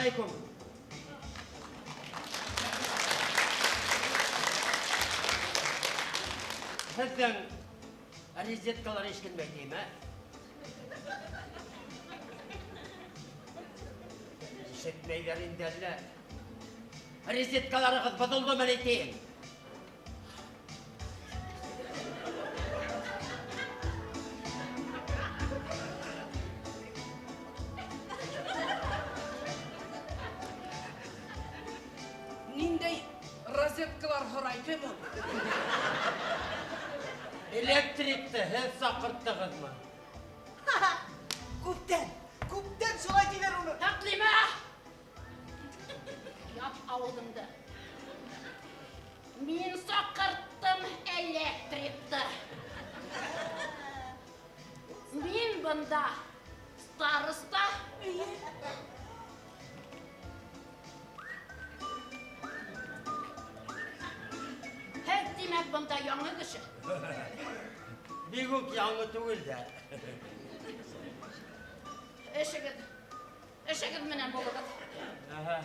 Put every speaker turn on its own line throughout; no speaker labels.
Алейкум. Һеҙҙең розеткалар ишкелмәй тиме? Ишетмәйҙәр инде әллә. Розеткаларығыҙ боҙолдомо ни тием?
Ниндәй розеткалар һорай, кем ул?
Электрикты һеҙ саҡырттығыҙмы?
Күптән, күптән шулай тиҙәр уны.
Тәҡлимә! Яп ауыҙыңды. Мин саҡырттым электрикты. Мин бында староста. Һеҙ, тимәк, бында яңы кеше.
Бик үк яңы түгел дә.
Эшегеҙ, эшегеҙ менән булығыҙ.
Аһа.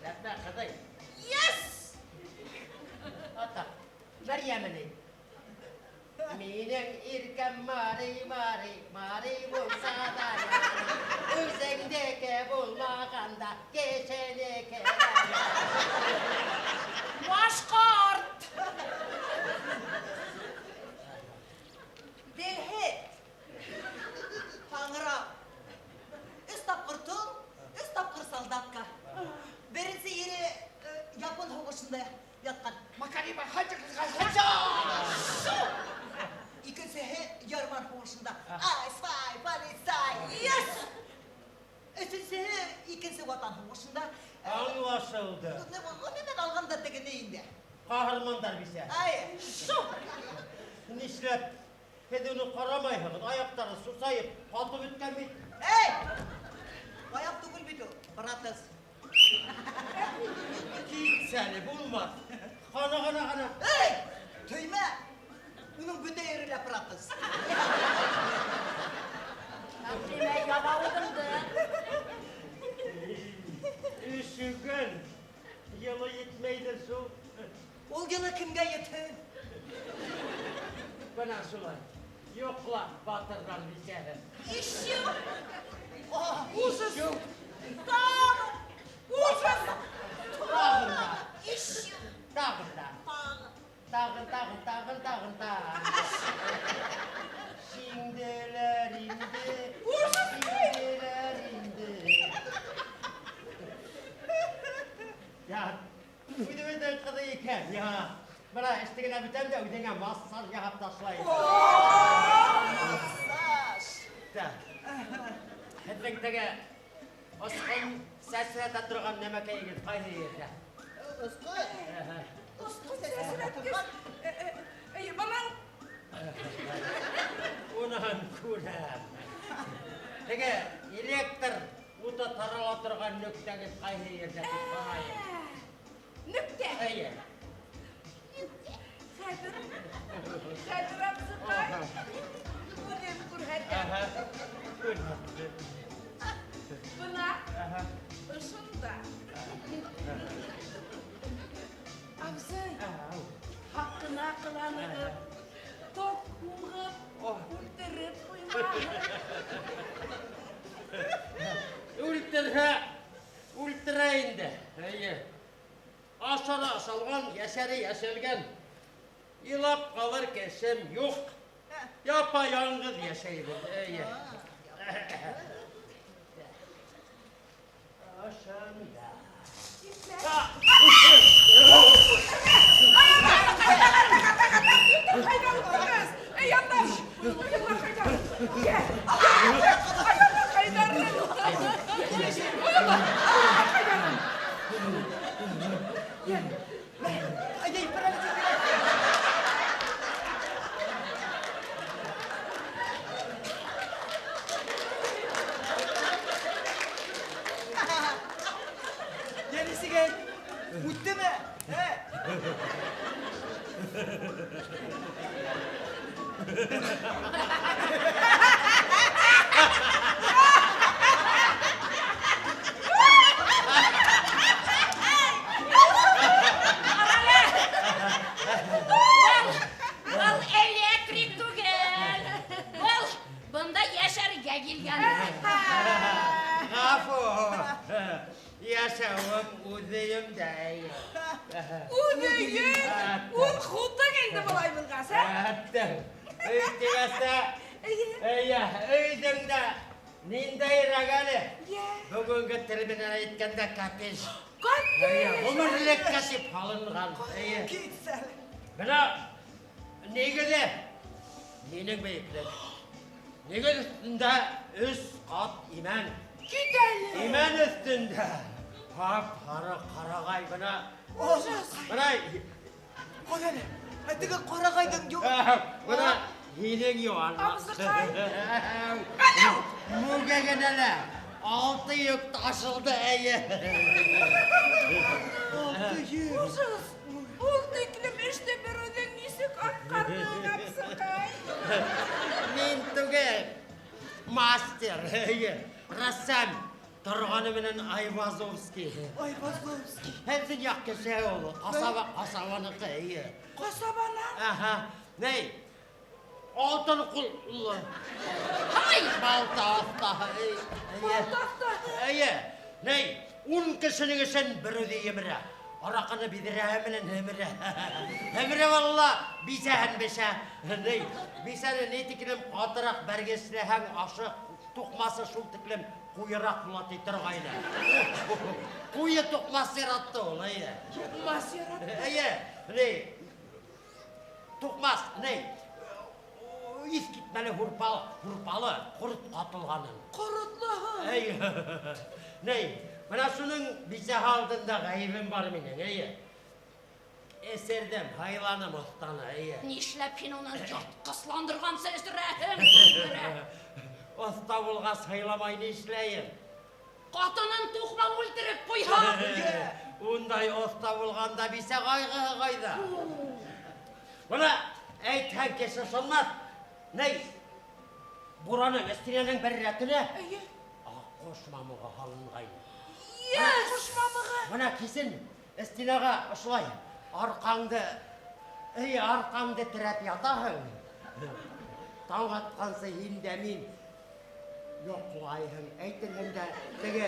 Рәхмәт, ҡыҙый.
Yes!
Ата, бер йәмени. Минең иркәм Мари, Мари, Мари булса да ярый. Үҙеңдеке булмағанда кешенеке.
Башҡорт!
Телһеҙ. Һаңрау. Өс тапҡыр тол, өс тапҡыр солдатка. Беренсе ире япон һуғышында ятҡан.
Макариба, хача,
Икенсеһе Герман һуғышында. Ай, свай, полицай, yes! Өсөнсөһө икенсе Ватан һуғышында.
Аңлашылды.
Ғөмүмән алғанда тегене инде.
Ҡаһармандар бисә.
Ай,
Нишләп һеҙ уны ҡарамайһығыҙ? Аяҡтары сусайып, ҡатып бөткән бит.
Эй! Аяҡ түгел бит ул, протез.
Китсә әле, булмаҫ. Ҡана, ҡана, ҡана.
Эй! Төймә! Уның бөтә ере лә протез.
Тәҡлимә, яп ауыҙыңды.
Өшөгән. Йылы етмәйҙер шул.
Ул йылы кемгә етһен?
Бына шулай. Йоҡла, батырҙар бисәһе.
Ещё!
Ужас!
Юҡ.
Тағы!
Ужас!
Тағын да.
Ещё!
Тағын да.
Тағы!
Тағын, тағын, тағын, тағын, тағын. Шиңделәр инде.
Ужас!
Шиңделәр инде. Я, үҙебеҙҙең ҡыҙы икән, я. Бына эште генә бөтәм дә үҙеңә массаж яһап ташлайым.
Массаж!
Так. Һеҙҙең теге осҡон сәсрәтә торған нәмәкәйегеҙ ҡайһы ерҙә?
Осҡон? Осҡон сәсрәтә торған?
Эй, балаң!
Унан күрәм. Теге электр уты тарала торған нөктәгеҙ ҡайһы ерҙә тип ҡарайым.
Нөктә!
Эйе.
Хәҙер, хәҙер, абзыҡай. Үҙем күрһәтәм.
Аһа. Күрһәтте.
Бына,
Аһа.
ошонда. Абзый,
Ау.
һаҡ ҡына ҡыланығыҙ. Ток һуғып, үлтереп ҡуймаһын.
Үлтерһә, үлтерә инде. Эйе. Ашары ашалған, йәшәре йәшәлгән. Илап ҡалыр кешем юҡ. Япа яңғыҙ йәшәйбеҙ. Эйе. Ошонда.
Ҡайҙа ултырығыҙ? Эй, Аллам! Ой, Алла, ҡайҙа? Йә! Ай, Алла, ҡайҙарым? Ой, Алла! Ҡайҙарым? Йә!
Әйҙә, ипәрәле. Йә, нисек әйт? Үттеме? Ә?
Был электрик түгел. Был бында йәшәргә килгән.
Ғәфү. Йәшәүем үҙ өйөмдә.
Үҙ өйөң, ун хутың инде былай булғас, ә?
Әттең. Өй тигәстә, эйе, өйҙөң дә ниндәйерәк әле.
Йә.
Бөгөнгө тел менән әйткәндә коттедж.
Коттедж.
Ғүмерлеккә тип һалынған. Эйе.
Китсәле.
Бына нигеҙе минең бейеклек. Нигеҙ өҫтөндә өс ҡат имән.
Кит әле.
Имән өҫтөндә һап-һары ҡарағай бына.
Ужас.
Бына
Ҡара әле. Ә теге ҡарағайҙың юҡ.
Бына һинең йыуан.
Абзыҡай.
Мүгә генә лә алты йөк ташылды, эйе.
Алты йөк.
Ужас. Ул тиклем эште бер үҙең нисек атҡарҙың, абзыҡай?
Мин түгел, мастер, эйе, рәссам, торғаны менән Айвазовский.
Айвазовский.
Һеҙҙең яҡ кеше ул, ҡасаба, ҡасабаныҡы, эйе.
Ҡасабанан?
Аһа, ней, алтын ҡуллы.
Һай!
Балта оҫтаһы, эйе.
Балта оҫтаһы.
Эйе, ней, ун кешенең эшен бер үҙе емерә. Араҡыны биҙрәһе менән һемерә. Һемерә алла, бисәһен бешә. Ней, бисәне ни тиклем ҡатыраҡ бәргесләһәң, ашы туҡмасы шул тиклем ҡуйыраҡ була ти торғайны. Ҡуйы туҡмас яратты ул, эйе.
Туҡмас яратты.
Эйе, ней, туҡмас, ней, иҫ китмәле һурпалы, һурпалы, ҡорот ҡатылғанын.
Ҡоротлоһо.
Эйе, ней, бына шуның бисәһе алдында ғәйебем бар минең, эйе. Эсерҙем, һайланым оҫтаны, эйе.
Нишләп һин уны йыртҡысландырғансы эсерәһең?
Оҫта булғас һыйламай ни эшләйем?
Ҡатынын туҡмап үлтереп ҡуйһа.
Ундай оҫта булғанда бисә ҡайғыһы ҡайҙа? Бына әйтһәң кеше ышанмаҫ. Ней, бураның өҫтөнәнең бер рәтенә
Эйе.
аҡҡош мамығы һалынғайны.
Yes. Ҡош мамығы.
Бына кисен стенаға ошолай арҡаңды, эй, арҡаңды терәп ятаһың. Таң атҡансы һин дә мин йоҡлайһың. Әйтерһең дә теге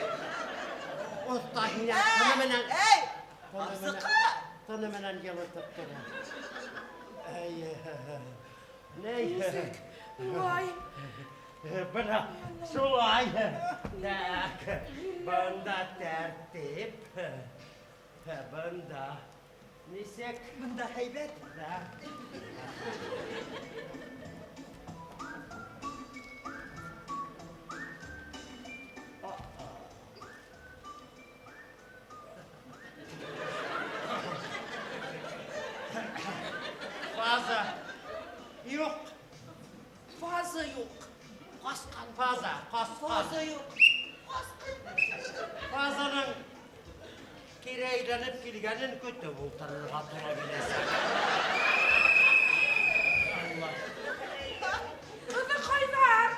оҫта һине тыны менән
Эй,
тыны менән-
абзыҡай.
тыны менән йылытып тора. Эй, ней,
Улай.
бына шулай. Так, бында тәртип. Бында нисек?
Бында һәйбәт.
Да. Фаза юҡ.
Фаза юҡ. Ҡасҡан.
Фаза, ҡасҡан.
Фаза юҡ.
Фазаның кире әйләнеп килгәнен көтөп ултырырға тура киләсәк. Алла.
Ҡыҙыҡайҙар,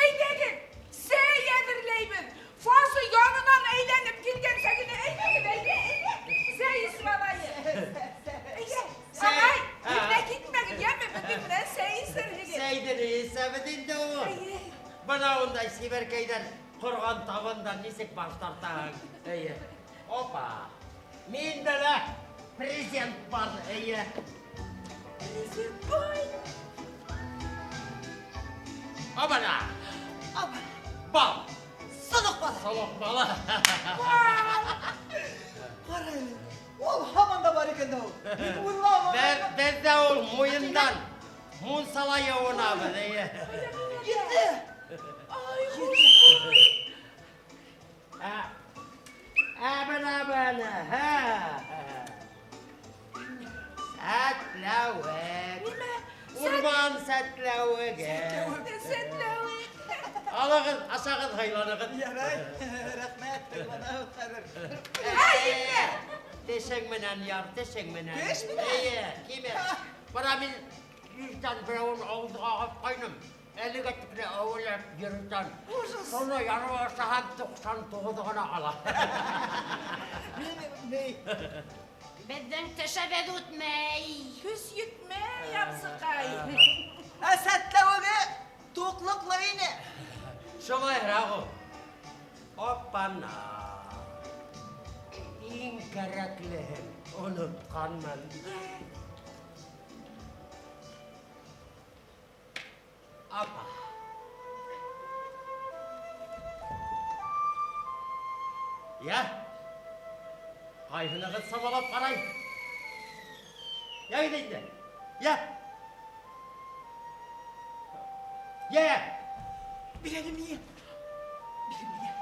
әйҙәгеҙ, сәй әҙерләйбеҙ. Фаза янынан әйләнеп килгәнсә генә әйҙәгеҙ, әйҙә, әйҙә. Сәй эсеп алайыҡ. Әйҙә,
Сәй.
ағай,
А.
ерҙә китмәгеҙ, йәме, беҙҙең менән сәй эсерһегеҙ.
Сәйҙе ни эсәбеҙ инде ул?
Эйе.
Бына ундай сибәркәйҙәр ҡорған табындан нисек баш тартаһың? Эйе. Опа. Миндә лә презент бар, эйе.
Презент, ой.
Обана.
Аба.
Бал.
Солоҡ балы.
Солоҡ балы.
Ҡара әле. Ул һаман да бар икән дә ул. Мин уйламаған.
Беҙҙә ул муйындан мунсала йыуынабыҙ, эйе.
Китте.
Ай, хуш.
Ә, бына, бына, һә. Сәтләүек.
Нимә?
Урман сәтләүеге.
Сәтләүек.
Алығыҙ, ашағыҙ, һыйланығыҙ.
Ярай, рәхмәт, һыйланабыҙ хәҙер.
Әй, нимә?
Тешең менән яр, тешең менән.
Теш менән?
Эйе, киме. Бына мин Иртән берәүен ауыҙға ҡапҡайным. Әлегә тикле әүәләп йөрөтәм.
Ужас.
Шуны ярып ашаһам 99 ғына ҡала.
Мин ни?
Беҙҙең тешебеҙ үтмәй.
Көс етмәй, абзыҡай.
Ә сәтләүеге туҡлыҡлы ине.
Шулайыраҡ ул. Опана. Иң кәрәклеһен онотҡанмын. Апа. Йә? Ҡайһынығыҙ самалап ҡарай? Йә инде. Йә. Йә.
Бир әле миңә. Бир миңә.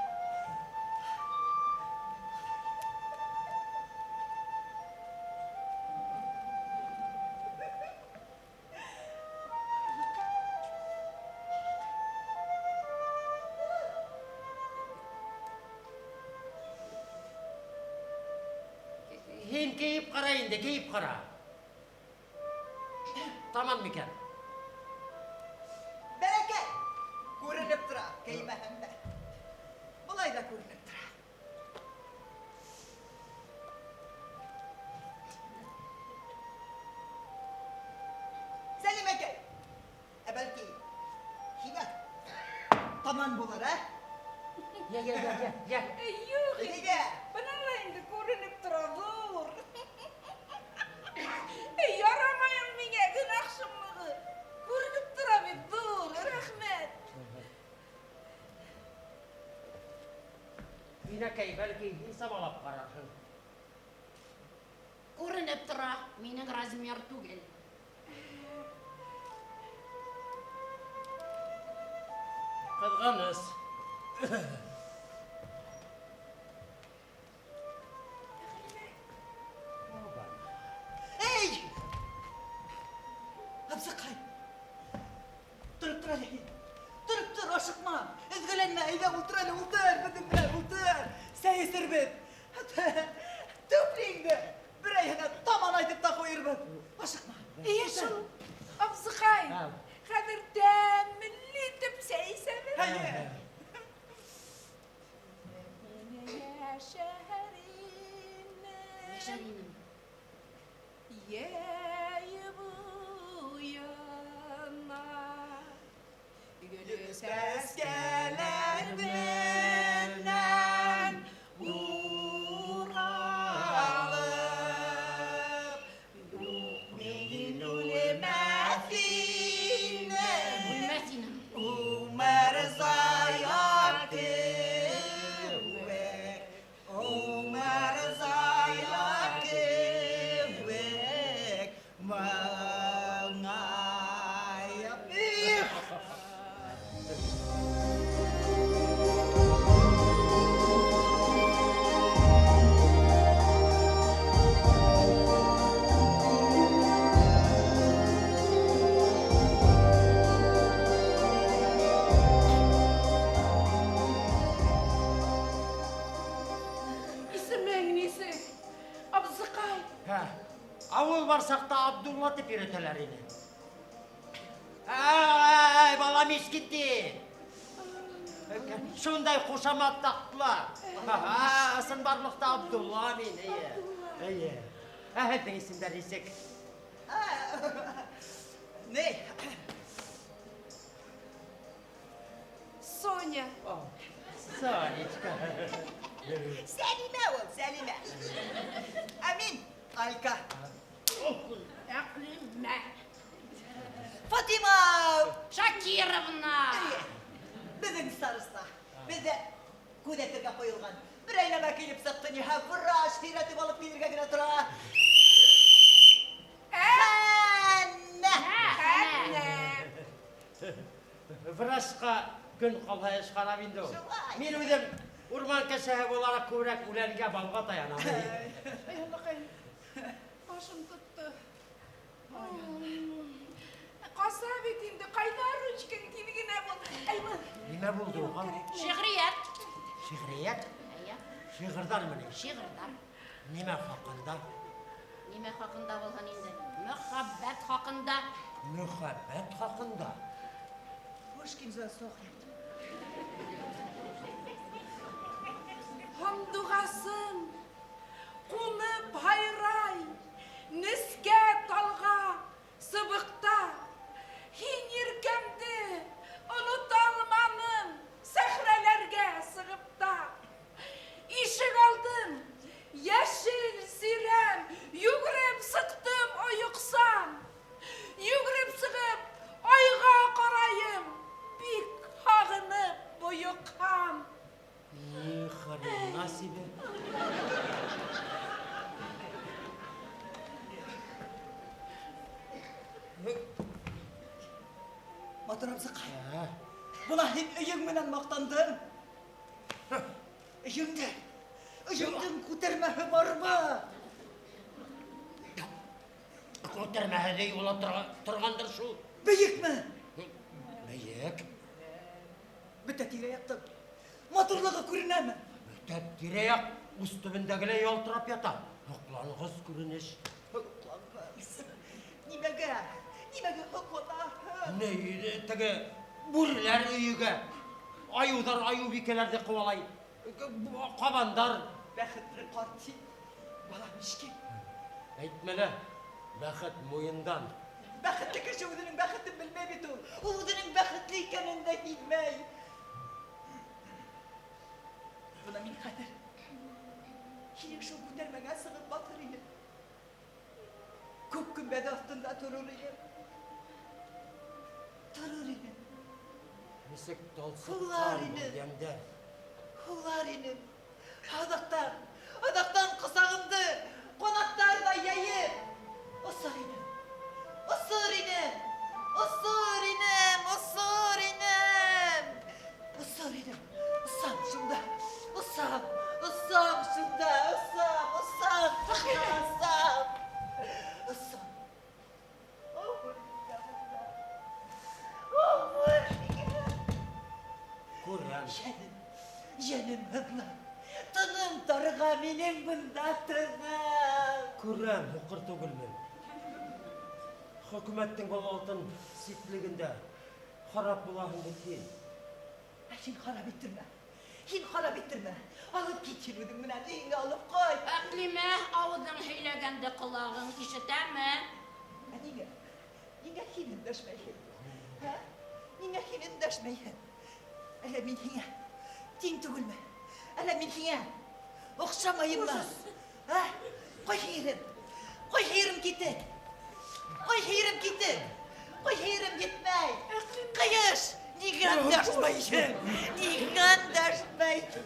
Һин кейеп ҡара инде, кейеп ҡара. Тамам микән?
Бәрәкәт. Күренеп тора, кеймәһәң дә. Былай ҙа күренеп тора. Сәлим әкәй, ә бәлки һиңә таман булыр, ә?
Йә, йә, йә, йә, йә.
Юҡ,
Әйҙә.
бына ла инде күренеп тора, ҙур. Ярамай ул миңә, гөнаһ шомлоғо. Күренеп тора бит, ҙур, рәхмәт.
Инәкәй, бәлки һин самалап ҡарарһың.
Күренеп тора, минең размер түгел.
Ҡыҙғаныс.
Эй! Абзыҡай! Тороп тор әле һин. Тороп тор, ашыҡма. Өҙгөләнмә, әйҙә ултыр әле, ултыр, беҙҙең менән ултыр. Сәй эсербеҙ. Түпли инде. Берәйһенә таман әйтеп тә ҡуйырбыҙ. Ашыҡма.
Эйе шул, абзыҡай.
Һә.
Хәҙер тәмле итеп сәй эсәбеҙ.
Эйе.
Йәшәр инем.
Йәшәр инем.
Йәй буйына гөл сәскәләр менән уралып, юҡ мин үлмәҫ инем.
Үлмәҫ инем.
Умырзая кеүек, умырзая кеүек, моңайып. Их!
Исемең нисек? Абзыҡай.
Һә, ауыл барсаҡта Абдулла тип йөрөтәләр ине. Ай, балам ис китте. Шундай ҡушамат таҡтылар. Ысынбарлыҡта Абдулла мин, эйе. Эйе. Ә һеҙҙең исемдәр нисек?
Ни?
Соня.
О, Сонечка.
Сәлимә ул, Сәлимә. Ә мин Алька.
Әҡлимә.
Фатима.
Шакировна.
Эйе. Беҙҙең староста. Беҙҙә күҙәтергә ҡуйылған. Берәй нәмә килеп сыҡты, ниһә врач һөйрәтеп алып килергә генә тора. Хәннә.
Хәннә.
Врачҡа көн ҡалһа эш харап инде ул.
Шулай.
Мин үҙем урман кешеһе булараҡ күберәк үләнгә, балға таянам.
Ай, Аллаҡай. Башым тотто. Ҡаса бит инде, ҡайҙа ручкаң тиҙ генә бул. Ай, был.
Нимә булды уға?
Шиғриәт.
Шиғриәт?
Эйе.
Шиғырҙармы ни?
Шиғырҙар.
Нимә хаҡында?
Нимә хаҡында булһын инде? Мөхәббәт хаҡында.
Мөхәббәт хаҡында.
Пушкин засохнет.
Һандуғасым ҡунып һайрай, нескә талға, сыбыҡта. Һин иркәмде онота алманым, сәхрәләргә сығып та. Ишек алдым, йәшел сирәм, йүгереп сыҡтым ойоҡсан. Йүгереп сығып, айға ҡарайым, бик һағынып бойоҡһам.
Ни хрена себе.
Матур абзыҡай.
Ә,
Бына һин өйөң менән маҡтандың. Өйөңдө, өйөңдөң күтәрмәһе бармы?
Күтәрмәһе лә юла торғандыр шул.
Бейекме?
Бейек.
Бөтә тирә-яҡтың матурлығы күренәме?
Бөтә тирә-яҡ ус төбөндә генә ялтырап ята. Һоҡланғыс күренеш.
Һоҡланғыс. Нимәгә? Нимәгә һоҡланаһың?
Ни, теге бүреләр өйөгә, айыуҙар айыубикәләрҙе ҡыуалай, ҡабандар.
Бәхетле ҡарт һин, балам мишкин.
Әйтмә лә, бәхет муйындан.
Бәхетле кеше үҙенең бәхетен белмәй бит ул. Ул үҙенең бәхетле икәнен дә һиҙмәй. Бына мин хәҙер һинең шул күтәрмәңә сығып баҫыр инем. Күк көмбәҙе аҫтында торор инем. Торор инем.
Нисек
Һулар
талсыҡҡан был
инем.
йәндәр.
Һулар инем. Аҙаҡтан, аҙаҡтан ҡосағымды ҡанаттарҙай йәйеп осор инем. Осор инем. Осор инем, осор инем. Осор инем. Осам шунда. Осам, осам шунда, осам, осам, шунда, осам. Осам. Ауыр миңә бында. Ауыр миңә.
Күрәм.
Йәнем, йәнем һыҙлай. Тыным тарыға минең бында тыным.
Күрәм, һуҡыр түгелмен. Хөкүмәттең был алтын ситлегендә харап булаһың бит һин.
Ә һин харап иттермә. Һин харап иттермә. Алып кит һин үҙең менән, өйөңә алып ҡайт.
Әҡлимә, ауыҙың һөйләгәнде ҡолағың ишетәме?
Ә ниңә? Ниңә һин өндәшмәйһең? Ә? Ниңә һин өндәшмәйһең? Әллә мин һиңә тиң түгелме? Әллә мин һиңә оҡшамайыммы? Ә? Ҡайһы ерем? Ҡайһы ерем китек? Ҡайһы ерем китек? Ҡайһы ерем етмәй? Ҡыйыш! Ниңә өндәшмәйһең? Ниңә өндәшмәйһең?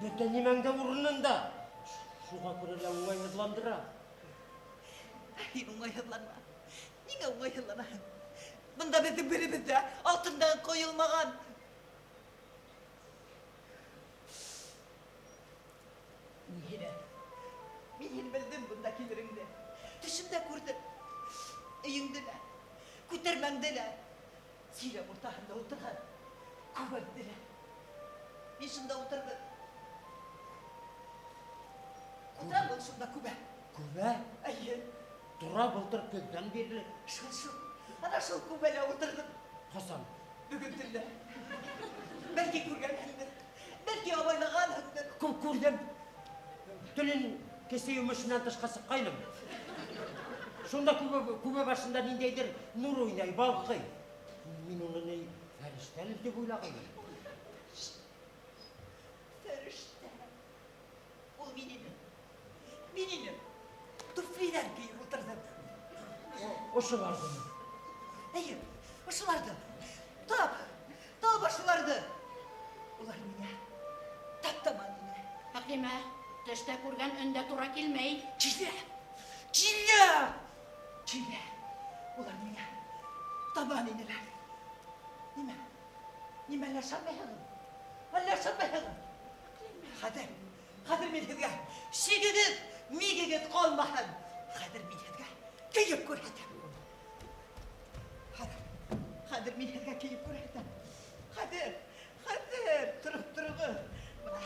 Бөтә нимәң дә урынында. Шуға күрә лә уңайһыҙландыра.
Һин уңайһыҙланма. Ниңә уңайһыҙланаһың? Бында беҙҙең беребеҙ ҙә алтындан ҡойолмаған. Мин һине, мин һине белдем бында килереңде. Төшөмдә күрҙем. Өйөңдө лә, күтәрмәңде лә, сирәм уртаһында ултырған күбәңде лә. Мин шунда ултырҙым. Ултырам был шунда күбә.
Күбә?
Эйе.
Тора былтыр көҙҙән бирле.
Шул, шул. Ана шул күбәлә ултырҙым.
Ҡасан?
Бөгөн төнлә. Бәлки күргәнһеңдер. Бәлки абайлағанһыңдыр.
Күрҙем. Төнөн кесе йомошонан тышҡа сыҡҡайным. Шунда күбә башында ниндәйҙер нур уйнай, балҡый. Мин уны ни фәрештәлер тип уйлағайным.
Фәрештә. Ул мин инем. Мин инем. Туфлиҙәр кейеп ултырҙым.
Ошоларҙымы?
Эйе, ошоларҙы. Тап, тап ошоларҙы. Улар миңә тап-таман ине.
Әҡлимә, төштә күргән өндә тура килмәй.
Килә, килә, килә. Улар миңә табан инеләр. Нимә? Нимә әллә ышанмайһығыҙ? Әллә ышанмайһығыҙ? Хәҙер, хәҙер мин һеҙгә шигегеҙ, мигегеҙ ҡалмаһын. Хәҙер мин һеҙгә кейеп күрһәтәм. Хәҙер, хәҙер мин һеҙгә кейеп күрһәтәм. Хәҙер, хәҙер, тороп тороғоҙ. Бына.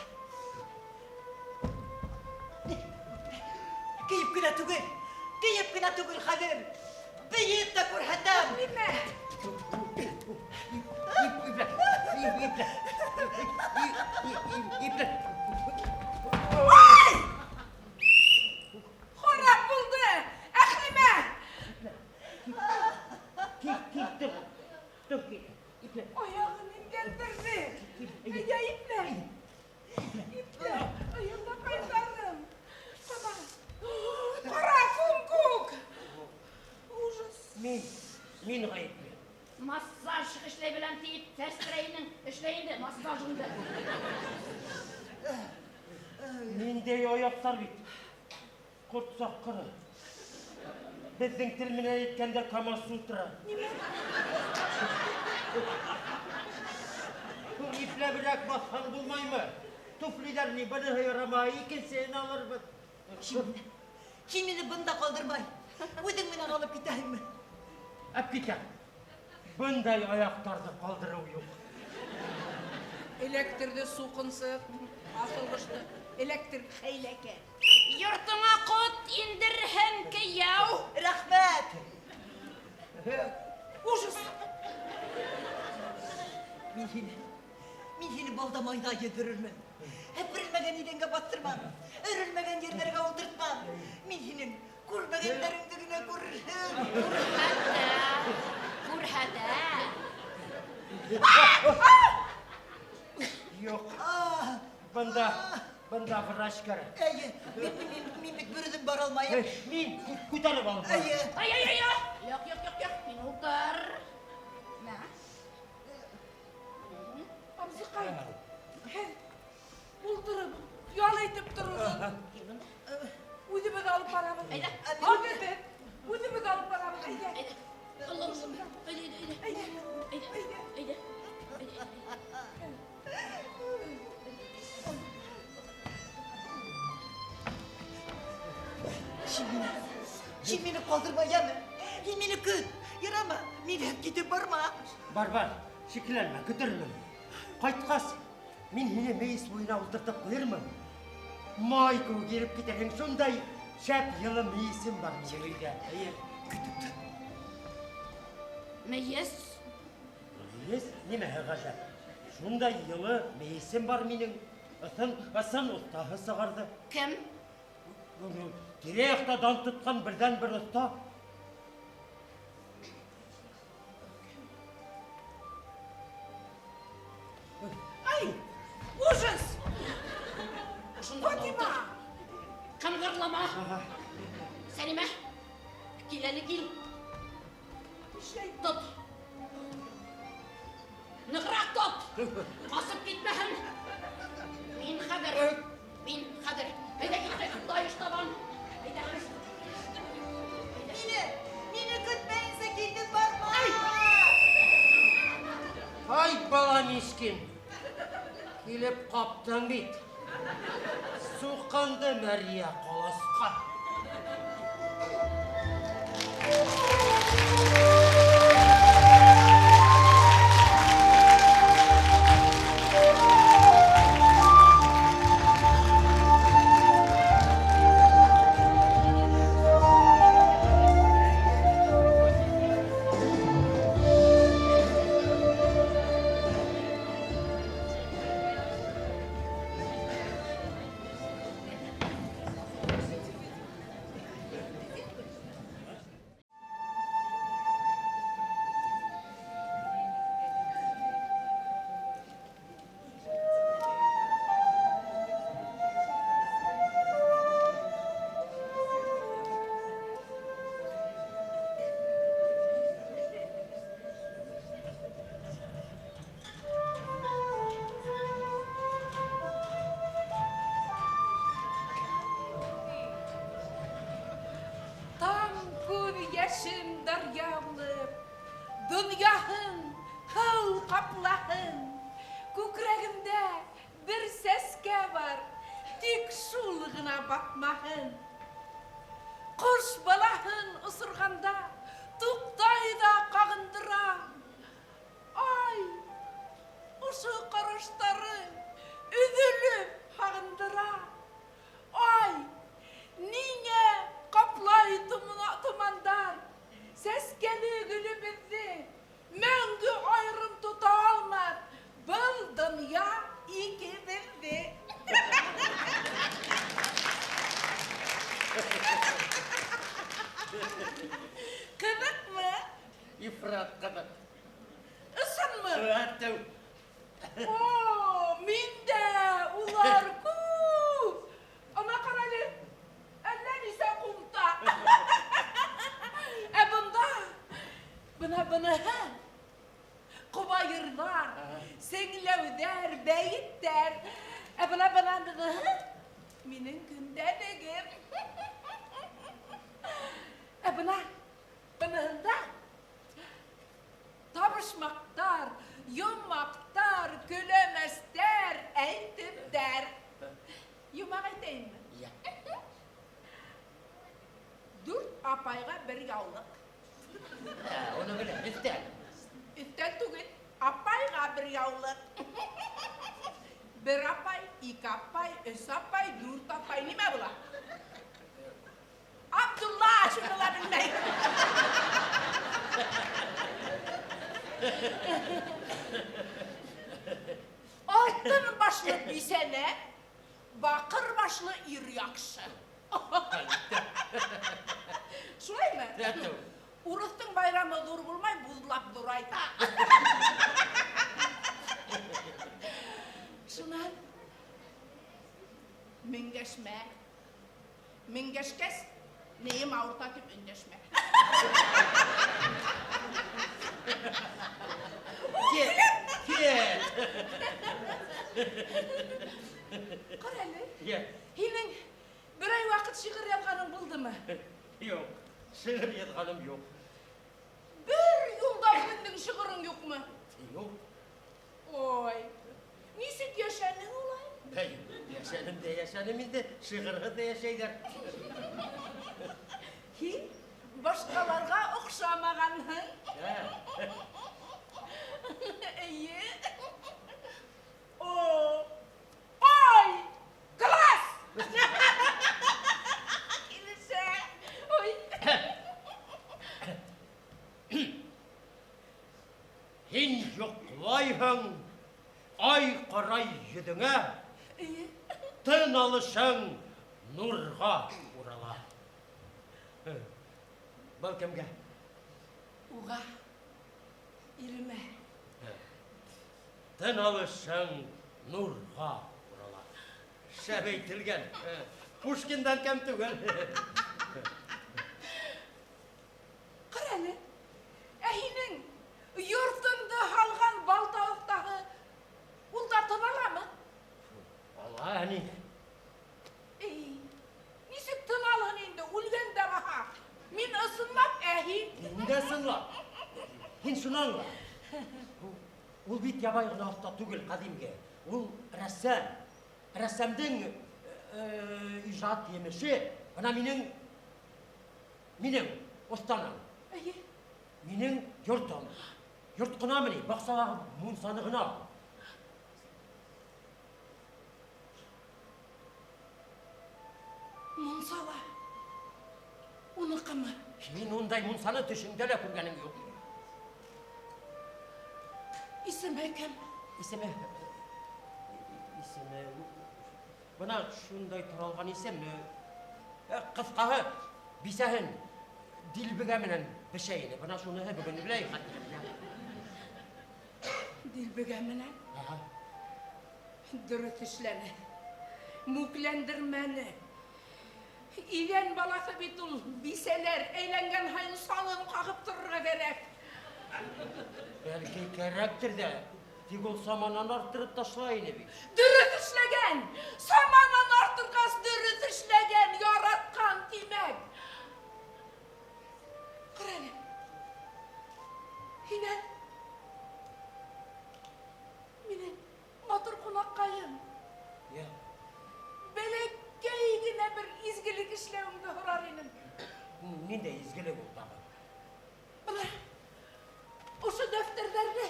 Кейеп кенә түгел, кейеп кенә түгел хәҙер. Бейеп тә күрһәтәм.
Нимә?
Иплә, иплә, иплә.
Ай! Харап булды! Әхлимә!
Кит, тор, тор, иплә.
Аяғын имгәндерҙе. Әйҙә, иплә. Иплә. Аяғына ҡайтарым. Ҡара. Ҡара күм күк. Ужас.
Мин ғәйепле.
Массаж эшләй беләм дип, сәстерәйнең, эшләй инде массажыңды.
Ниндәй аяҡтар бит. Ҡорт саҡҡыры. Беҙҙең тел менән әйткәндә Камасутра.
Нимә?
Ипләберәк баҫһаң булмаймы? Туфлиҙар ни, быныһы ярамай, икенсеһен алырбыҙ.
Һин мине бында ҡалдырмай. Үҙең менән алып китәһеңме?
Әп китәм. Бындай аяҡтарҙы ҡалдырыу юҡ.
Эләктерҙе суҡынсыҡ, аҫылғышты. Эләктер хәйләкәр.
Йортоңа ҡот индерһен, кейәү.
Рәхмәт.
Ужас.
Мин һине балда майҙа йөҙҙөрөрмөн. Һеперелмәгән иҙәнгә баҫтырмам. Өрөлмәгән ерҙәргә ултыртмам. Мин һинең күрмәгәндәреңде генә күрерһең.
Күрһәтә, күрһәтә.
Юҡ. Бында врач кәрәк.
Эйе, мин бит бер үҙем бара алмайым.
Мин күтәреп алып барам.
Эйе.
Ай, ай, ай, ай. Юҡ, юҡ, юҡ, юҡ. Мин ултыр. Мә.
Абзыҡай, һеҙ ултырып, ял итеп тороғоҙ.
Кил бында.
Үҙебеҙ алып барабыҙ.
Әйҙә.
Үҙебеҙ, үҙебеҙ алып барабыҙ. Әйҙә.
Әйҙә. Аллам, әйҙә, әйҙә, әйҙә.
Әйҙә.
Әйҙә,
Әйҙә.
әйҙә.
Һин мине ҡалдырма, йәме? Һин мине көт. Ярама, минән китеп барма.
Бар, бар, шикләнмә, көтөрмөн. Ҡайтҡас, мин һине мейес буйына ултыртып ҡуйырмын. Май кеүек иреп китерһең, шундай шәп йылы мейесем бар минең өйҙә. Эйе.
Көтөп тор.
Мейес?
Мейес? Нимәһе ғәжәп? Шундай йылы мейесем бар минең. Ысын, ысын оҫтаһы сығарҙы.
Кем?
Тирә-яҡта дан тотҡан берҙән-бер оҫта.
Ай, ужас!
Ошонда
Фатима!
Ҡыңғырлама! Сәлимә, кил әле, кил.
Нишләй?
Тот. Нығыраҡ тот. Ҡасып китмәһен. Мин хәҙер, мин хәҙер. Әйҙә киттек, тайыш табан. Әйҙә.
Мине көтмәйенсә китеп барма.
Ай, бала мискин. Килеп ҡаптың бит. Суҡынды мәрйә ҡоласҡа.
Таң күҙ йәшем даръя булып, донъяһын һыу ҡаплаһын. Күкрәгемдә бер сәскә бар, тик шул ғына батмаһын. Ҡош балаһын осорғанда туҡтай ҙа ҡағындыра. Ай, ошо ҡараштары өҙөлөп һағындыра. Ай, ниңә ҡаплай томандар? Сәскә Минең көндәлегем. Ә бына быныһында табышмаҡтар, йомаҡтар, көләмәстәр, әйтемдәр. Йомаҡ әйтәйемме?
Йә.
Дүрт апайға бер яулыҡ.
Ә, уны беләм, өҫтәл.
Өҫтәл түгел, апайға бер яулыҡ. Бер апай, ике апай, өс апай, дүрт апай. Нимә була? Абдулла шуны ла белмәй. Алтын башлы бисәнә, баҡыр башлы ир яҡшы. Шулаймы?
Әтеү.
Урыҫтың байрамы ҙур булмай, буҙлап ҙурайта. Шунан менгәшмә. Менгәшкәс, нейем ауырта тип өндәшмә.
Кит, кит.
Ҡара әле,
Йә.
һинең берәй ваҡыт шиғыр яҙғаның булдымы?
Юҡ, шиғыр яҙғаным юҡ.
Бер юлда үҙеңдең шиғырың юҡмы?
Юҡ.
Ой, нисек йәшәнең улай?
Бәй, йәшәнем дә йәшәнем инде, шиғырһыҙ ҙа йәшәйҙәр.
Һин башҡаларға оҡшамағанһың.
Ә.
Эйе. О, ой, класс! Килешә. Ой.
Һин йоҡлайһың, ай ҡарай йөҙөңә,
Эйе.
тын алышың нурға урала. Был кемгә?
Уға, иремә.
Тын алышың нурға урала. Шәп әйтелгән. Пушкиндан кәм түгел.
Ҡара әле, ә һинең йортоңдо һалған балта оҫтаһы ул да тын аламы?
Ала, әни.
Эй, нисек тын алһын инде, үлгән дә баһа. Мин ысынлап, ә һин?
Мин дә ысынлап. Һин шуны аңла. Ул бит ябай ғына оҫта түгел ҡәҙимге. Ул рәссам. Рәссамдың ижад емеше. Бына минең оҫтаным.
Эйе.
Минең йортом. Йорт ҡынамы ни? Баҡсалағы мунсаны ғына.
Мунсала. Уныҡымы?
Мин ундай мунсаны төшөңдә лә күргәнем юҡ.
Исеме кем?
Исеме... Исеме... Бына шундай таралған исем. Ҡыҫҡаһы, бисәһен дилбегә менән бешә ине. Бына шуныһы бөгөн беләй хәтерләп.
Дилбегә менән?
Аһа.
Дөрөҫ эшләне. Мүкләндермәне. Иҙән балаҫы бит ул, бисәләр әйләнгән һайын салын ҡағып торорға кәрәк.
Бәлки кәрәктер ҙә, тик ул саманан арттырып ташлай ине бит.
Дөрөҫ эшләгән! Саманан арттырғас дөрөҫ эшләгән, яратҡан тимәк. Ҡара әле. Һинән минең матур ҡунаҡҡайым.
Йә.
Бәләкәй генә бер изгелек эшләүеңде һорар инем.
Ниндәй изгелек ул тағы?
Бына ошо дәфтәрҙәрҙе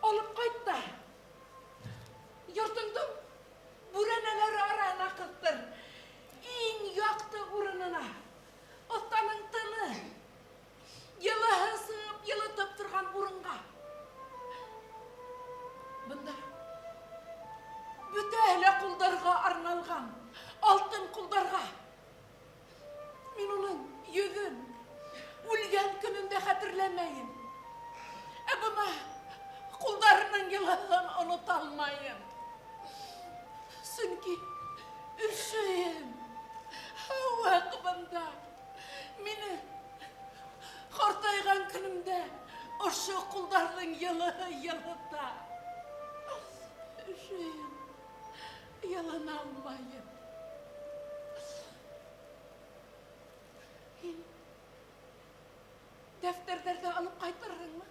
алып ҡайт та йортоңдоң бүрәнәләре араһына ҡыҫтыр. Иң яҡты урынына. Оҫтаның тыны, йылыһы сығып, йылытып торған урынға. Бында бөтәһе лә ҡулдарға арналған, алтын ҡулдарға. Мин уның йөҙөн үлгән көнөндә хәтерләмәйем. Ә бына ҡулдарының йылыһын онота алмайым. Сөнки өшөйөм. Һыуыҡ бында. Мине ҡартайған көнөмдә ошо ҡулдарҙың йылыһы йылыта. Өшөйөм. Хыяллана алмайым. Һин дәфтәрҙәрҙе алып ҡайтырһыңмы?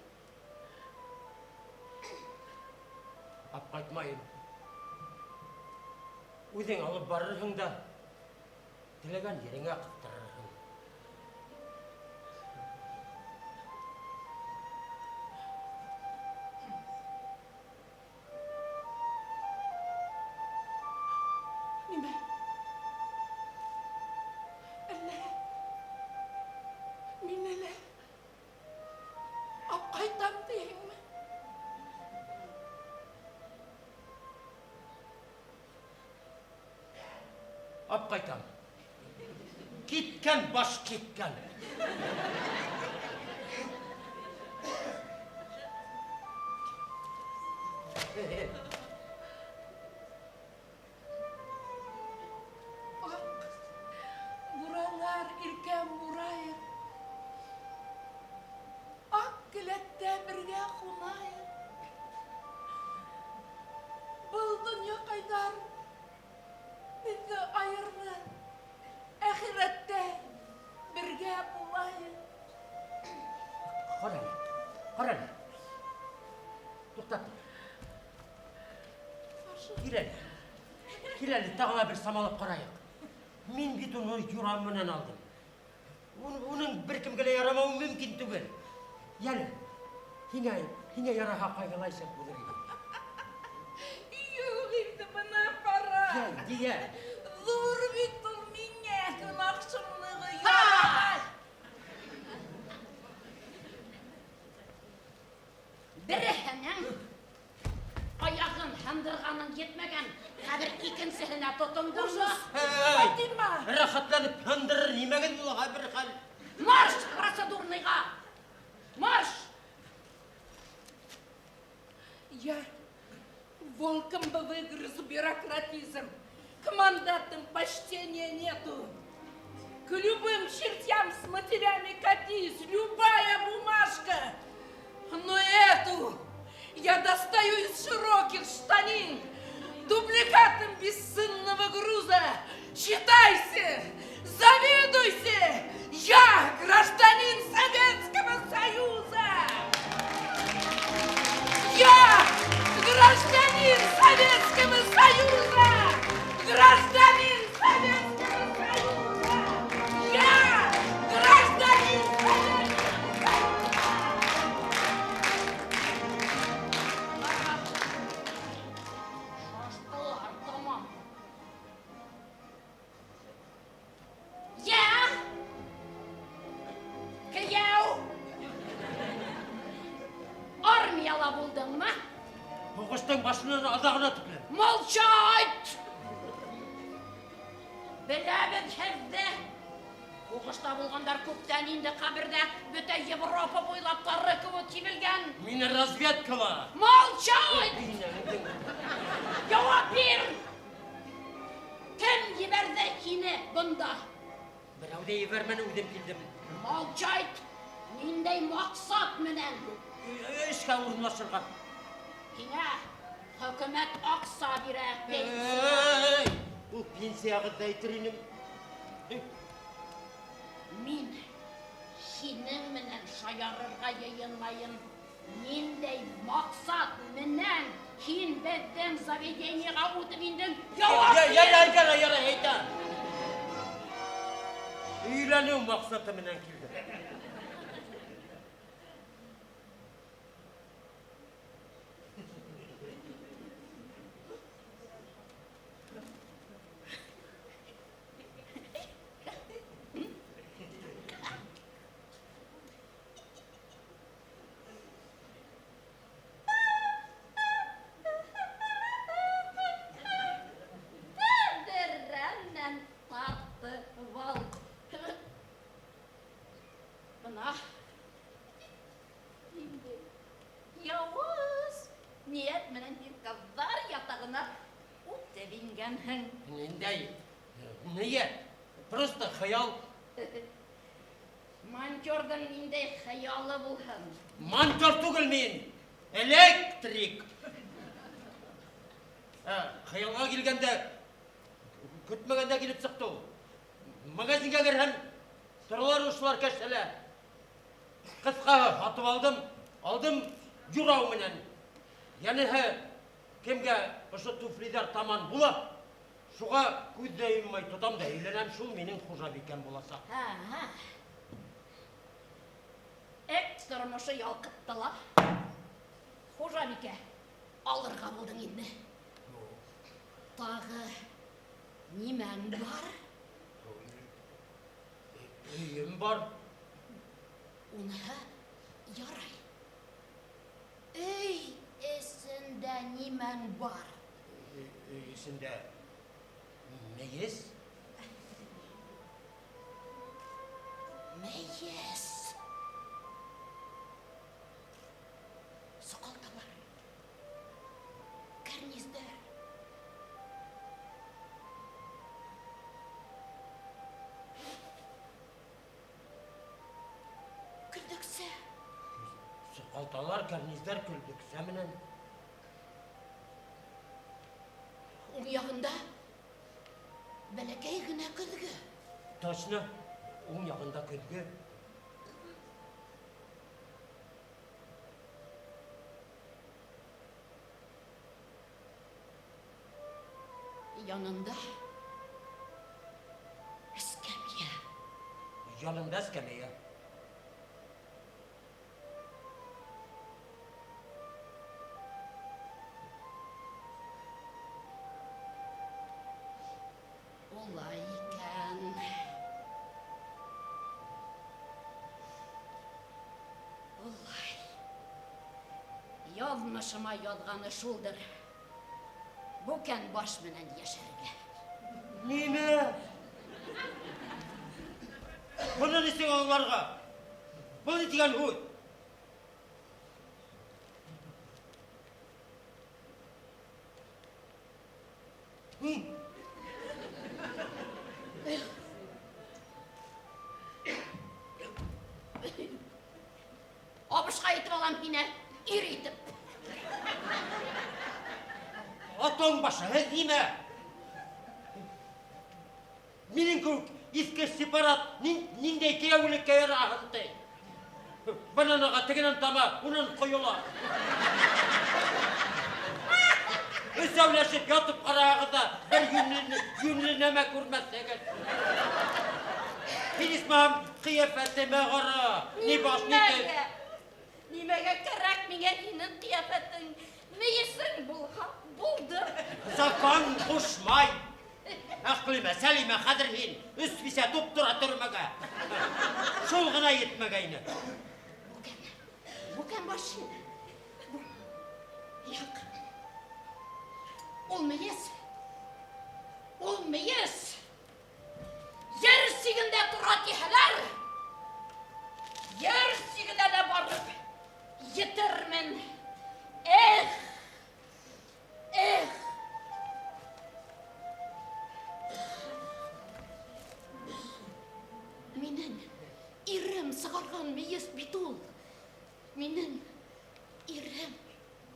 Алып ҡайтмайым. Үҙең алып барырһың да, теләгән ереңә ҡыҫтырырһың.
Нимә? Әллә мине лә алып ҡайтам тиһеңме?
Алып ҡайтам. Киткән баш киткән.
Аҡ буралар иркәм бурайыҡ. Аҡ келәттә бергә ҡунайыҡ. Был донъяҡайҙар беҙҙе айырҙы. Әхирәттә бергә булайыҡ.
Ҡара әле, ҡара әле. Туҡтап тор. Кил әле. Кил әле, тағы ла бер самалап ҡарайыҡ. Мин бит уны юрам менән алдым. Уның бер кемгә лә ярамауы мөмкин түгел. Йәле, һиңә яраһа ҡайғылай шәп булыр ине.
Юҡ инде, бына ҡара.
Йә, йә.
Ҙур бит ул миңә, гонаһ шомлоғо ярамай.
Береһенең аяғын һындырғаның етмәгән, хәҙер икенсеһенә тотондоңмо?
Эй,
Фатима!
Рәхәтләнеп һындырыр нимәгеҙ булаға бер хәл.
Марш процедурныйға! Марш!
Я волком бы выгрызу бюрократизм. К мандатам почтения нету. К любым чертям с матерями катись, любая бумажка. Но эту я достаю из широких штанин, дубликатом бесценного груза. Считайся, завидуйся, я гражданин Советского Союза. Я гражданин Советского Союза! Гражданин Советского Союза! Я гражданин Советского Союза!
Шаштылар, тамам. Я! Кейәү! Армияла булдыңмы?
Һуғыштың башынан аҙағына тиклем.
Молчать! Беләбеҙ һеҙҙе. Һуғышта булғандар күптән инде ҡәберҙә, бөтә Европа буйлап тары кеүек һибелгән.
Мин разведкала.
Молчать! Яуап бир! Кем ебәрҙе һине бында?
Берәү ҙә ебәрмәне, үҙем килдем.
Молчать! Ниндәй маҡсат менән?
Эшкә урынлашырға.
Һиңә хөкүмәт аҡса бирә, пенсия.
Эй, ул пенсияғыҙҙы әйтер инем.
Мин һинең менән шаярырға йыйынмайым. Ниндәй маҡсат менән һин беҙҙең заведениеға үтеп индең? Яуап бир!
Ярай, ярай, ярай, әйтә. Өйләнеү маҡсаты менән килдем.
Тәҙрәнән тартып ал. Бына инде яуыз ниәт менән һин ҡыҙҙар ятағына үтеп ингәнһең.
Ниндәй ниәт? Просто хыял.
Монтерҙың ниндәй хыялы булһын?
Монтер түгел мин, электрик. Хыялға килгәндә Көтмәгәндә килеп сыҡты ул. Магазинға керһәм, торалар ошолар кәштәлә. Ҡыҫҡаһы, һатып алдым, алдым юрау менән. Йәнәһе кемгә ошо туфлиҙар таман була, шуға күҙ ҙә йоммай тотам да өйләнәм, шул минең хужабикәм буласаҡ.
Эт тормошо ялҡытты ла. Хужабикә алырға булдың инде. Тағы нимәң бар?
Өйөм бар.
Уныһы ярай. Өй эсендә нимәң бар?
Өй эсендә мейес.
Мейес. Соҡалталар. Кәрниздәр. Көлдөксә.
Соҡалталар, кәрниздәр, көлдөксә менән.
Уң яғында бәләкәй генә көҙгө.
Точно, уң яғында көҙгө.
Янында эскәмйә.
Янында эскәмйә.
Улай икән. Улай. Яҙмышыма яҙғаны шулдыр. Бүкән баш менән йәшәргә.
Нимә? Быны нисек аңларға? Был ни тигән һүҙ?
Абышҡа итеп алам һине, ир итеп.
Атаң башы, һеҙ нимә? Минең кеүек иҫке сепарат ниндәй кейәүлеккә яраһын ти? Бынан аға, тегенән тама, унан ҡойола. Өсәүләшеп ятып ҡарағыҙ ҙа бер йүнле нәмә күрмәҫһегеҙ. Һин, исмаһам, ҡиәфәтемә ҡара. Ни баш, ни тел.
Нимәгә кәрәк миңә һинең ҡиәфәтең? Мейесең булһа, булды.
Закон ҡушмай. Әҡлимә, Сәлимә, хәҙер һин өс бисә туп-тура төрмәгә. Шул ғына етмәгәйне.
Бүкән, бүкән баш һин. Юҡ. Ул мейес. Ул мейес. Ер сигендә тора тиһәләр, ер сигенә лә барып етермен. Эх! Эх! Минең ирем сығарған мейес бит ул. Минең ирем.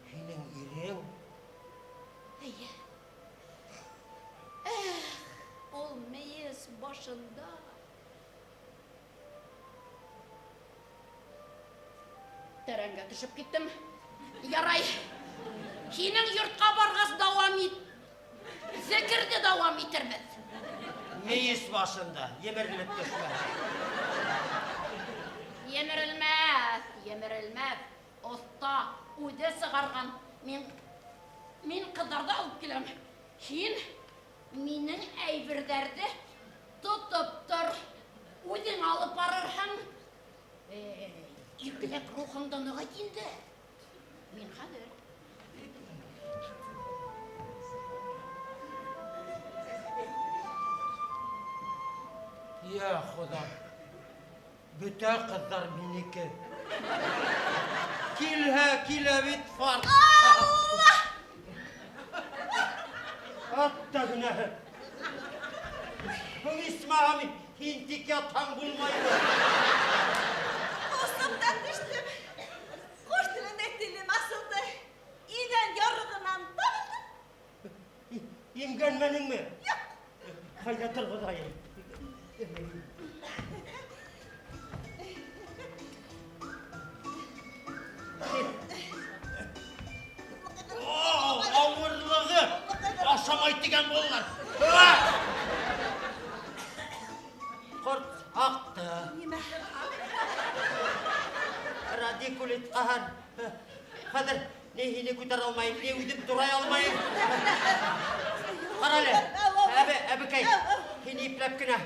Һинең ирең?
Эйе. Эх, ул мейес башында. Тәрәнгә төшөп киттем. Ярай. Һинең йортҡа барғас дауам ит. Зекерҙе дауам итербеҙ.
Мейес башында емерелеп төшмә.
Емерелмәҫ, емерелмәҫ. Оҫта үҙе сығарған. Мин ҡыҙҙарҙы алып киләм. Һин минең әйберҙәрҙе тотоп тор. Үҙең алып барырһың. Иркеләк рухыңды нығайт инде. Мин хәҙер.
Йә Хоҙа, бөтә ҡыҙҙар минеке. Килһә килә бит фарт.
Алла!
Ат та генәһе. Был исмаһам һин тик ятһаң булмаймы?
Ҡосоп та төштөм. Ҡош телендә телем асылды. Иҙән ярығынан табылды.
Имгәнмәнеңме?
Юҡ.
Ҡайҙа торғоҙайым? Ауырлығы! Ашамай тигән булалар. Ҡорт аҡты.
Нимә?
Радикулит ҡаһар. Хәҙер ни һине күтәрә алмайым, ни үҙем турай алмайым. Ҡара әле, әбекәй, һине ипләп кенә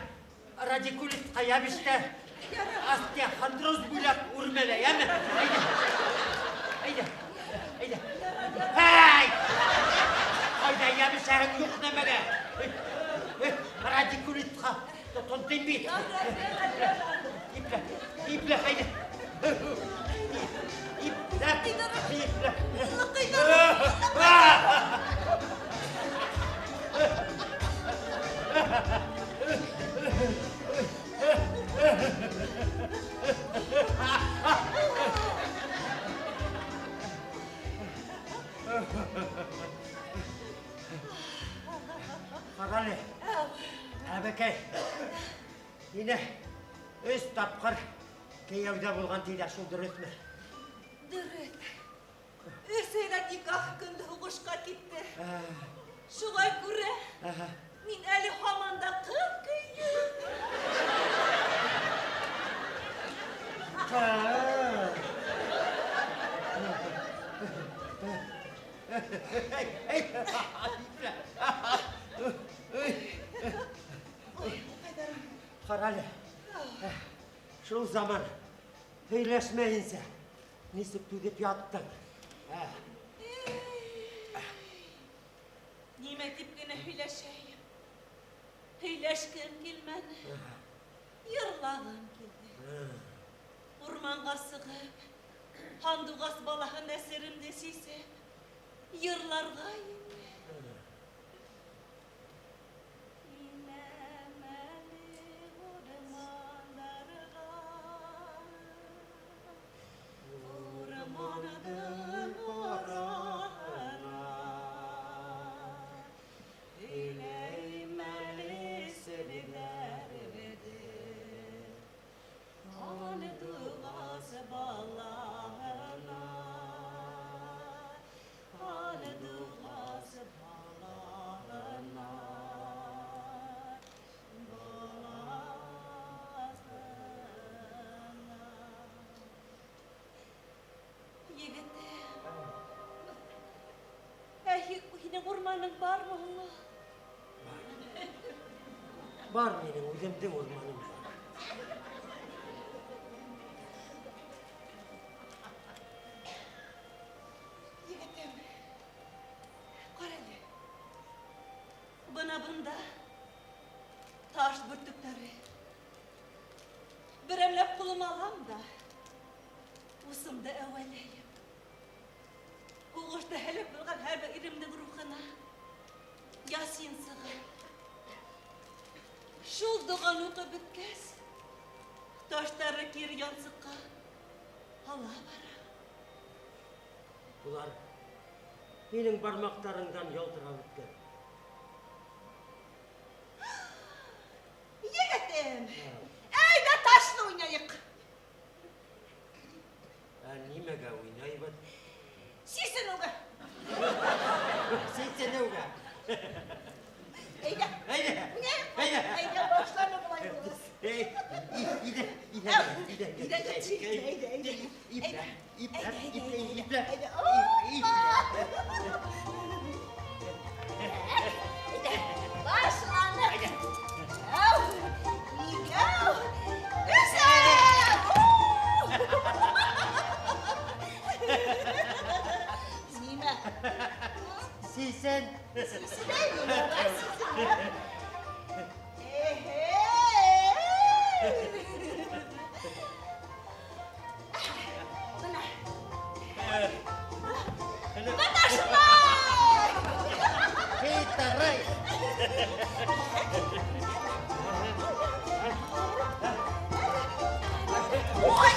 радикулитҡа йәбештә остеохондроз буйлап үрмәлә, йәме? Әйҙә, әйҙә, әйҙә. Һәй! Ҡайҙа йәбешәһең юҡ нәмәгә? Радикулитҡа тотондом бит. Иплә, иплә, әйҙә. Ипләп, ипләп. Ҡара әле, әбекәй, һине өс тапҡыр кейәүҙә булған тиҙәр, шул дөрөҫмө?
Дөрөҫ. Өс айҙан никах көндө һуғышҡа китте. Шулай күрә, мин әле һаман да ҡыҙ көйө.
Ҡара әле, шул заман һөйләшмәйенсә нисек түҙеп яттың?
Нимә тип кенә һөйләшәйем? Һөйләшкем килмәне. Йырлағым килде. Урманға сығып, һандуғас балаһын әсеремде сисеп, йырларға инде. Һинең урманың бармы һуң?
Бар минең үҙемдең урманым бар.
Егетем, ҡара әле. Бына бында таш бөртөктәре. Берәмләп ҡулыма алам да, усымды әүәләйем. Һуғышта һәләк булған һәр бер иремдең рухына ясин сыға. Шул доғаны уҡып бөткәс, таштары кире янсыҡҡа ала бара.
Улар һинең бармаҡтарыңдан ялтырап үткән.
Егетем, әйҙә ташлы уйнайыҡ.
Ә нимәгә уйнайбыҙ?
Сисенеүгә.
Сисенеүгә.
Әйҙә.
Әйҙә.
Уйнайыҡ.
Әйҙә.
Әйҙә, башланы былай булғас.
Эй, иҙә, иҙә, иҙә,
Иҙә, әйҙә, әйҙә.
Иплә, иплә, иплә, иплә.
Әйҙә.
Иплә.
Әйҙә. Башланы. Икәү, икәү, өсәү. Нимә?
Сисен.
Сисенә, нимә бар, сисенә. Эхе. Бына. Бына шулай.
Хитрый.
Ой!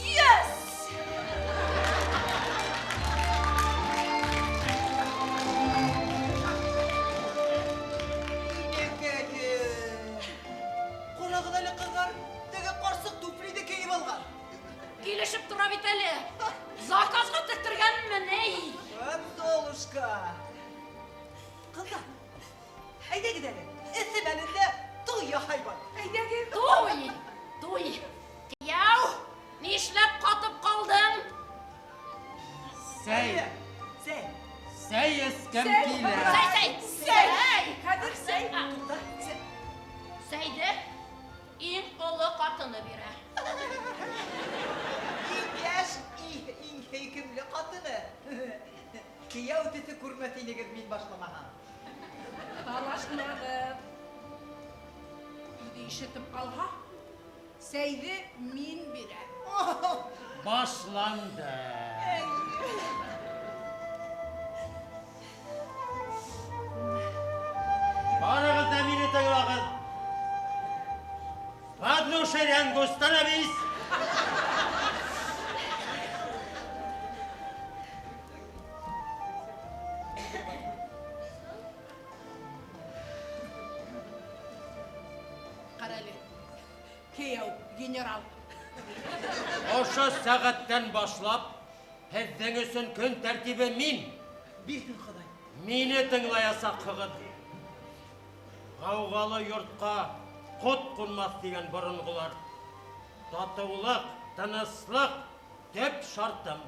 Yes!
Инәкәйем. Ҡарағыҙ әле, ҡыҙҙар, теге ҡарсыҡ туфлиҙы кейеп алған.
Килешеп тора бит әле. Заказға тектергәнме ни?
Вот Золушка. Ҡыҙҙар, әйҙәгеҙ әле, эҫе мәлендә туй яһайбыҙ.
Әйҙәгеҙ.
Туй! Туй! Кейәү, нишләп ҡатып ҡалдың?
Сәй,
Сәй.
сәй эскем
Сәй.
килә.
Сәй, сәй!
Сәй. Хәҙер сәй.
Туҡта, сәй.
Сәйҙе иң оло ҡатыны бирә.
Иң йәш, иң һөйкөмлө ҡатыны. Кейәү төҫө күрмәҫ инегеҙ мин башламаһам.
Талашмағыҙ. Үҙе ишетеп ҡалһа, сәйҙе мин бирәм.
Башланды. Барығыҙ ҙа мине тыңлағыҙ. В одну шеренгу становись.
Ҡара әле. Кейәү, генерал.
Ошо сәғәттән башлап, һеҙҙең өсөн көн тәртибе мин.
Бирһен Хоҙай.
Мине тыңлаясаҡһығыҙ. Ғауғалы йортҡа ҡот ҡунмаҫ тигән боронғолар. Татыулыҡ, тыныслыҡ төп шартым.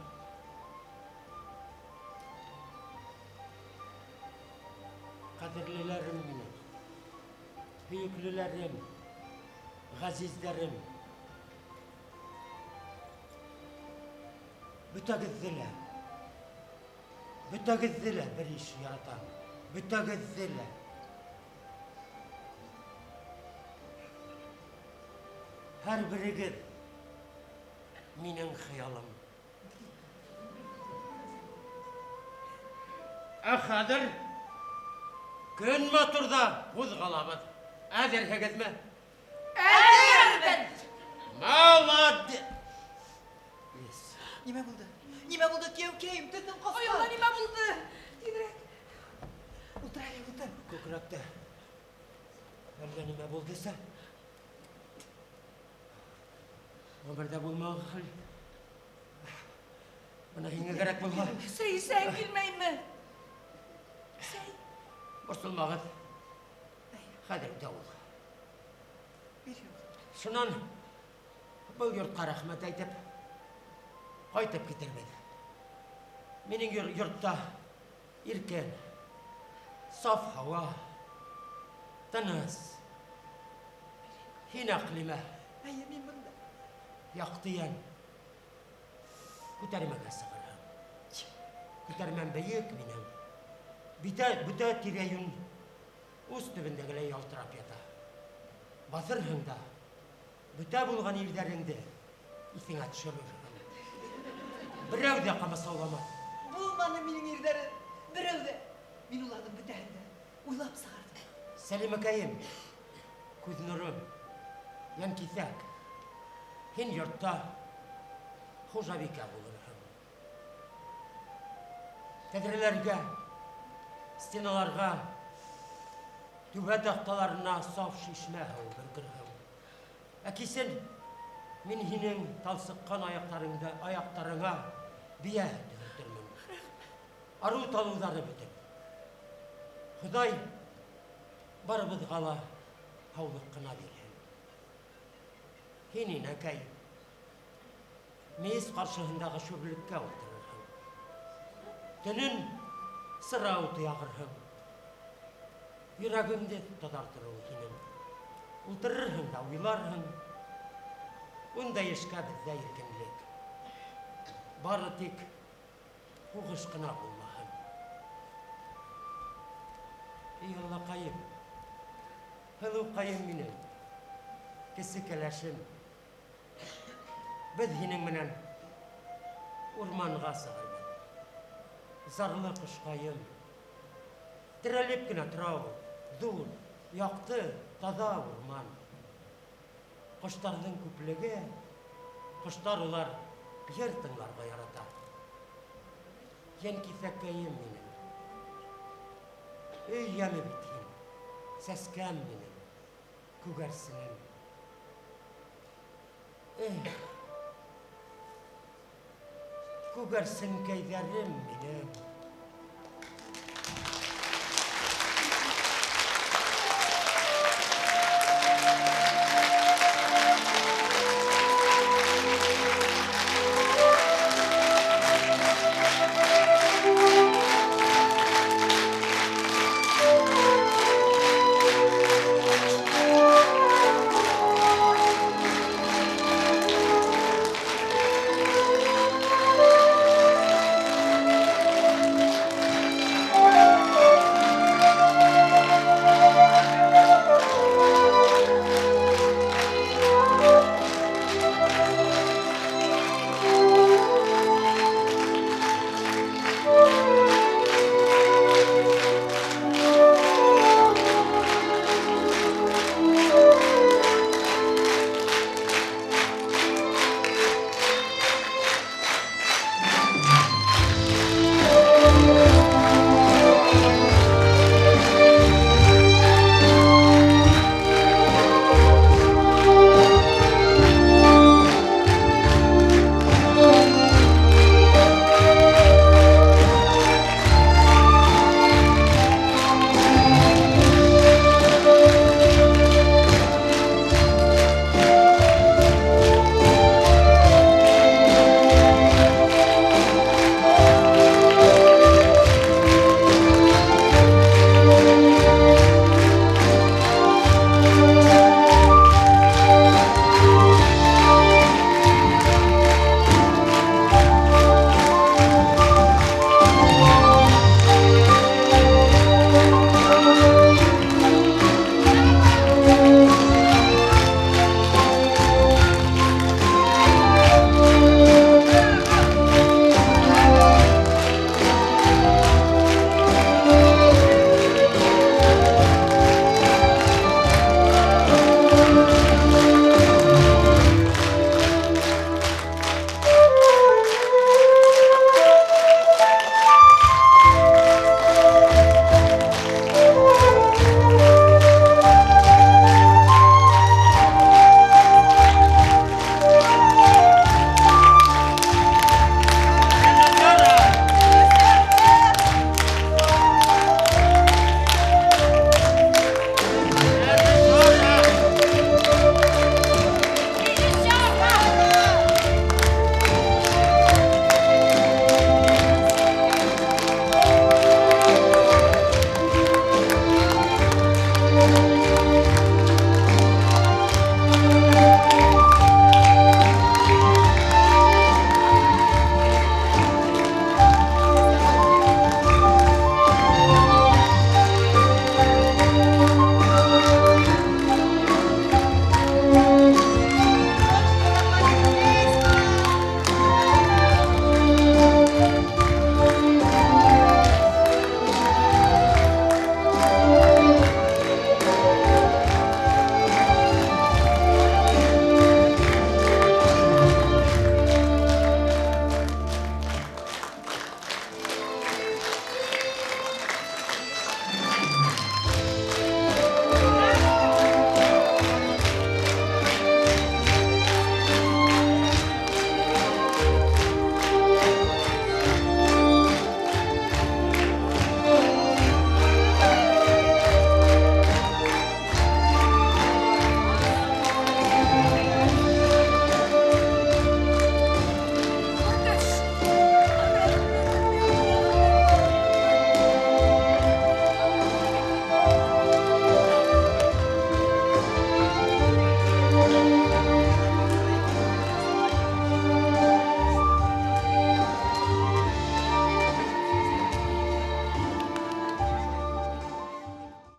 Ҡәҙерлеләрем минең, һөйөклөләрем, ғәзиздәрем. Бөтәгеҙҙе лә, бөтәгеҙҙе лә бер иш яратам. Бөтәгеҙҙе лә. Һәр берегеҙ минең хыялым. Ә хәҙер көн матурҙа ҡуҙғалабыҙ. Әҙерһегеҙме?
Әҙербеҙ.
Молодец!
Нимә булды? Нимә булды, кейәүкәйем? Төҫөң ҡасты.
Ай, Алла, нимә булды? Тиҙерәк.
Ултыр әле, ултыр.
Күкрәктә әллә нимә булдыса? Ғүмерҙә булмаған хәл. Бына һиңә кәрәк булһа.
Сәй эсәһең килмәйме? Сәй.
Борсолмағыҙ. Хәҙер үтә ул.
Бирһен.
Шунан был йортҡа рәхмәт әйтеп, ҡайтып китербеҙ. Минең йортта иркен, саф һауа, тыныс. Һин Әҡлимә.
Әйе, мин бында.
Яҡты йән. Күтәрмәгә сығырһың. Күтәрмәм бейек минең. Бөтә тирә-йүн ус төбөндәгеләй ялтырап ята. Баҫырһың да, бөтә булған ирҙәреңде иҫеңә төшөрөрһөң. Берәү ҙә ҡамасауламаҫ.
Булманы минең ирҙәрем, берәү ҙә. Мин уларҙың бөтәһен дә уйлап сығарҙым.
Сәлимәкәйем, күҙ нурым, йәнкиҫәк, һин йортта хужабикә булырһың. Тәҙрәләргә, стеналарға, түбә таҡталарына саф шишмә һыу бөркөрһөң. Ә кисен мин һинең талсыҡҡан аяҡтарыңа бейә һөтө һөртөрмөн. Арыу талыуҙары бөтөп. Хоҙай барыбыҙға ла һаулыҡ ҡына бирһен. Һин, инәкәй, мейес ҡаршыһындағы шүрлеккә ултырырһың. Төнөн сыра уты яғырһың. Йөрәгеңде таҙартыр ул һинең. Ултырырһың да уйларһың. Ундай эшкә беҙҙә иркенлек. Бары тик Һуғыш ҡына булмаһын. Эй, Аллаҡайым, һылыуҡайым минең, кесе кәләшем. Беҙ һинең менән урманға сығырбыҙ. Зарлы ҡошҡайым. Терәлеп кенә тора ул, ҙур, яҡты, таҙа урман. Ҡоштарҙың күплеге, ҡоштар улар йыр тыңларға ярата. Йәнкиҫәкәйем минең. Өй йәме бит һин, сәскәм минең, күгәрсенем. Эх, күгәрсенкәйҙәрем минең.